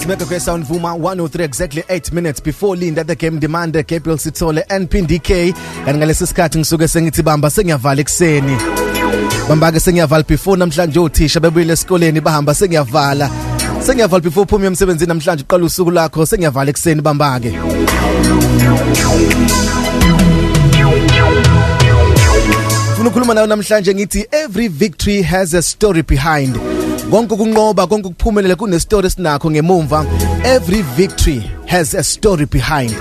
Mega Sound Vuma 103, exactly 8 minutes before Linda the Game Demand, Gabriel Sithole and PDK. Kanti ngalesi sikhathi ngisuke sengithi bamba, sengiyavala ekseni. Bamba ke, sengiyavala before namhlanje othisha bebuyile esikoleni bahamba. Sengiyavala, sengiyavala before uphuma emsebenzini namhlanje, uqala usuku lakho. Sengiyavala ekseni, bamba ke. Funa ukukhuluma nawe namhlanje, ngithi every victory has a story behind. Konke ukunqoba, konke ukuphumelela kune story esinakho ngemumva. Every victory has a story behind.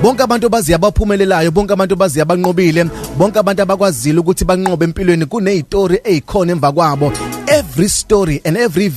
Bonke abantu abaziya abaphumelelayo, bonke abantu abaziya abanqobile, bonke abantu abakwazile ukuthi banqobe empilweni, kunezitori ezikhona emva kwabo. Every story and every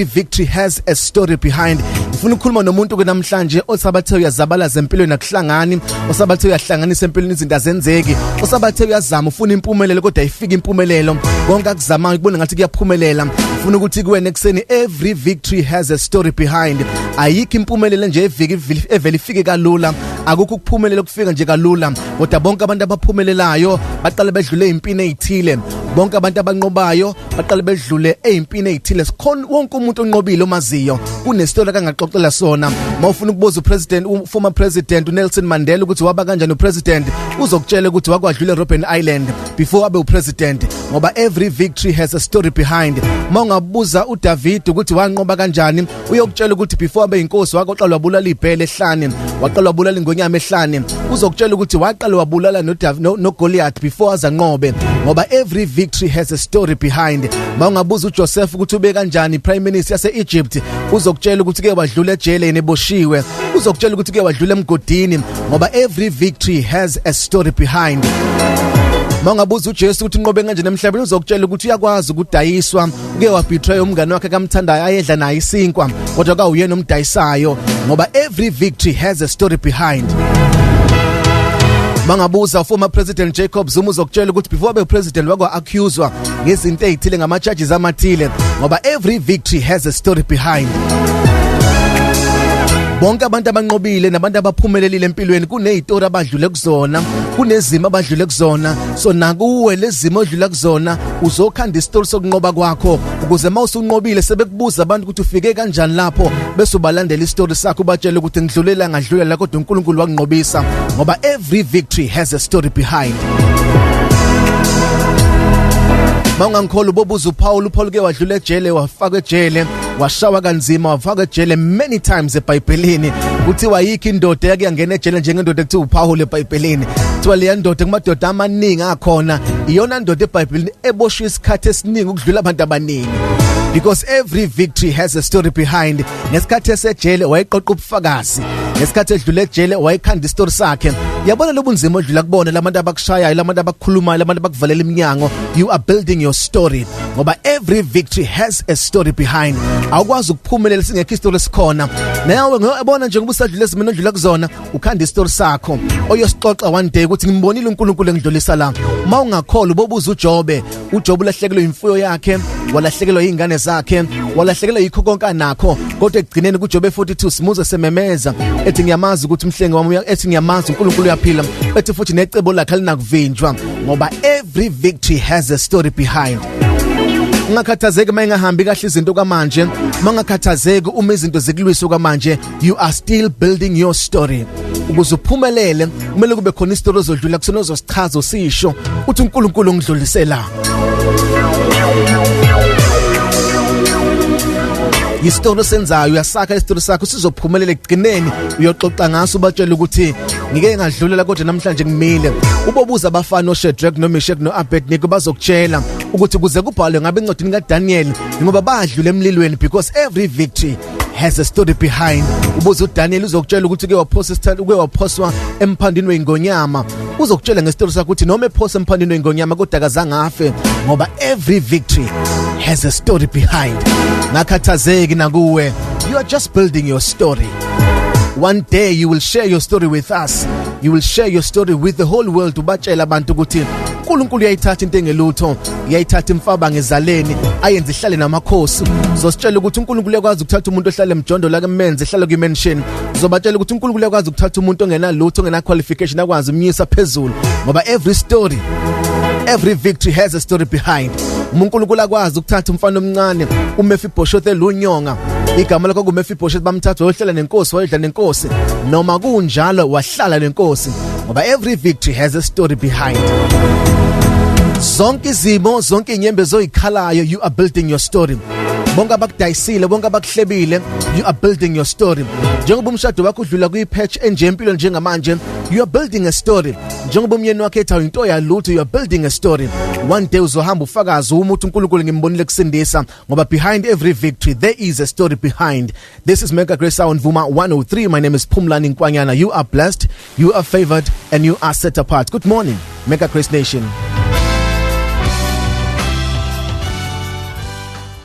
victory has a story behind. Ngifuna ukukhuluma nomuntu ke namhlanje osabathe uyazabalaza empilweni, akuhlangani, osabathe uyahlanganisa empilweni, izinto azenzeki, osabathe uyazama, ufuna impumelelo kodwa ayifiki impumelelo, konke akuzamayo kubona ngathi kuyaphumelela. Ufuna ukuthi kuwena ekseni, every victory has a story behind. Ayikho impumelelo nje eviki evele ifike kalula, akukho ukuphumelela okufika nje kalula, kodwa bonke abantu abaphumelelayo baqale bedlule impini ezithile. Bonke abantu abanqobayo baqale bedlule ezimpini ezithile. Sikhona wonke umuntu onqobile omaziyo kunestory akangaxoxela sona. Mawufuna ukubuza upresident, former president uNelson Mandela, ukuthi waba kanjani upresident, uzokutshela ukuthi wakwadlula eRobben Island before abe upresident, ngoba every victory has a story behind. Mawungabuza uDavid ukuthi wanqoba kanjani, uyokutshela ukuthi before abe inkosi waqala wabulala ibhele ehlane, waqala wabulala ingonyama ehlane. Uzokutshela ukuthi waqala wabulala no Goliath before azanqobe, ngoba every victory has a story behind. Mawungabuza uJoseph ukuthi ube kanjani prime minister yase Egypt, uzokutshela ukuthi ke wadlula ejele eboshiwe, uzokutshela ukuthi ke wadlula emgodini, ngoba every victory has a story behind. Mawungabuza uJesu ukuthi unqobe kanjani emhlabeni, uzokutshela ukuthi uyakwazi ukudayiswa, uke wabetray umngane wakhe kamthandayo ayedla naye isinkwa, kodwa kawuyena umdayisayo, ngoba every victory has a story behind. Mangabuza former President Jacob Zuma, uzokutshela ukuthi before abe president wakwa accuswa ngezinto ezithile, ngama charges amathile, ngoba every victory has a story behind. Bonke abantu abanqobile nabantu abaphumelelile empilweni kunezitori abadlule kuzona, kunezimo abadlule kuzona. So nakuwe lezimo odlula kuzona uzokhanda isitori sokunqoba kwakho, ukuze mawusunqobile sebekubuza abantu ukuthi ufike kanjani lapho, bese ubalandela isitori sakho, ubatshele ukuthi ngidlulela, ngadlula la, kodwa uNkulunkulu wakunqobisa, ngoba every victory has a story behind. Mawungangikholwa, ubobuza uPaul. uPaul ke wadlula ejele, wafakwa ejele, washawa kanzima, wafakwa ejele many times. EBhayibhelini kuthiwa yikho indoda yake yangena ejele njengendoda ekuthiwa uPaul. EBhayibhelini kuthiwa leya ndoda, kumadoda amaningi akhona, iyona ndoda eBhayibhelini eboshwe isikhathi esiningi ukudlula abantu abaningi, because every victory has a story behind. Ngesikhathi esejele wayeqoqa ubufakazi, ngesikhathi edlule ejele wayekhanda isitori sakhe. Yabona lobunzima odlula kubona, labantu abakushayayo, labantu abakukhulumayo, labantu abakuvalela iminyango, you are building your story, ngoba every victory has a story behind. Awukwazi ukuphumelela singekho isitori esikhona. Nawe ngiyabona njengoba usadlula ezimeni odlula kuzona, ukhanda isitori sakho oyosixoxa one day ukuthi ngimbonile uNkulunkulu engidlulisa la. Mawungakholwa, ubobuza uJobe. uJobe ulahlekelwe imfuyo yakhe, walahlekelwa izingane zakhe, walahlekelwa yikho konke anakho, kodwa ekugcineni kuJobe 42 simuze sememeza ethi, "Ngiyamazi ukuthi umhlengi wami," ethi, "Ngiyamazi uNkulunkulu uyaphila," ethi futhi necebo lakhe alinakuvinjwa, ngoba every victory has a story behind. Ungakhathazeki uma ingahambi kahle izinto kwamanje, mangakhathazeki uma izinto zikulwisa kwamanje, you are still building your story. Ukuze uphumelele kumele kube khona isitori ozodlula kusona, ozosichaza, usisho uthi, "uNkulunkulu ngidlulisela." Isitori osenzayo, uyasakha isitori sakho, sizophumelela ekugcineni, uyoxoxa ngaso, ubatshela ukuthi ngike ngadlulela kodwa namhlanje ngimile. Ubobuza abafana oShadrach noMeshach noAbednego, bazokutshela ukuthi kuze kubhalwe ngabe encwadini kaDaniel ngoba badlula emlilweni, because every victory has a story behind. Ubuza uDaniel, uzokutshela ukuthi uke waphosa isithando, uke waphoswa emphandini weingonyama. Uzokutshela ngesitori sakho ukuthi noma ephosa emphandini weingonyama kodwa akazange afe, ngoba every victory has a story behind. Ngakhathazeki nakuwe, you are just building your story. One day you will share your story with us, you will share your story with the whole world, ubatshela abantu ukuthi uNkulunkulu uyayithatha into engelutho, uyayithatha imfaba ngezaleni, ayenze ihlale namakhosi. Uzositshela ukuthi uNkulunkulu uyakwazi ukuthatha umuntu ohlala emjondo la kemenze ehlala kwi-mansion. Uzobatshela ukuthi uNkulunkulu uyakwazi ukuthatha umuntu ongenalutho, ongena qualification, akwazi umnyisa phezulu, ngoba every story, every victory has a story behind. Uma uNkulunkulu akwazi ukuthatha umfana omncane uMephibosheth elunyonga Igama lakho kuMephibosheth, bamthatha wayohlala nenkosi, wayodla nenkosi. Noma kunjalo wahlala nenkosi, ngoba every victory has a story behind. Zonke izimo, zonke inyembezi oyikhalayo, you are building your story. Bonke abakudayisile, bonke abakuhlebile, you are building your story. Njengoba umshado wakho udlula kwi-patch enje empilo njengamanje, you are building a story. Njengoba umyeni wakho ethi awuyinto yalutho, you are building a story. One day uzohamba ufakazi uma uthi uNkulunkulu ngimbonile kusindisa, ngoba behind every victory there is a story behind. This is Mega Grace Sound Vuma 103. My name is Phumlani Nkwanyana. You are blessed, you are favored, and you are set apart. Good morning, Mega Grace Nation.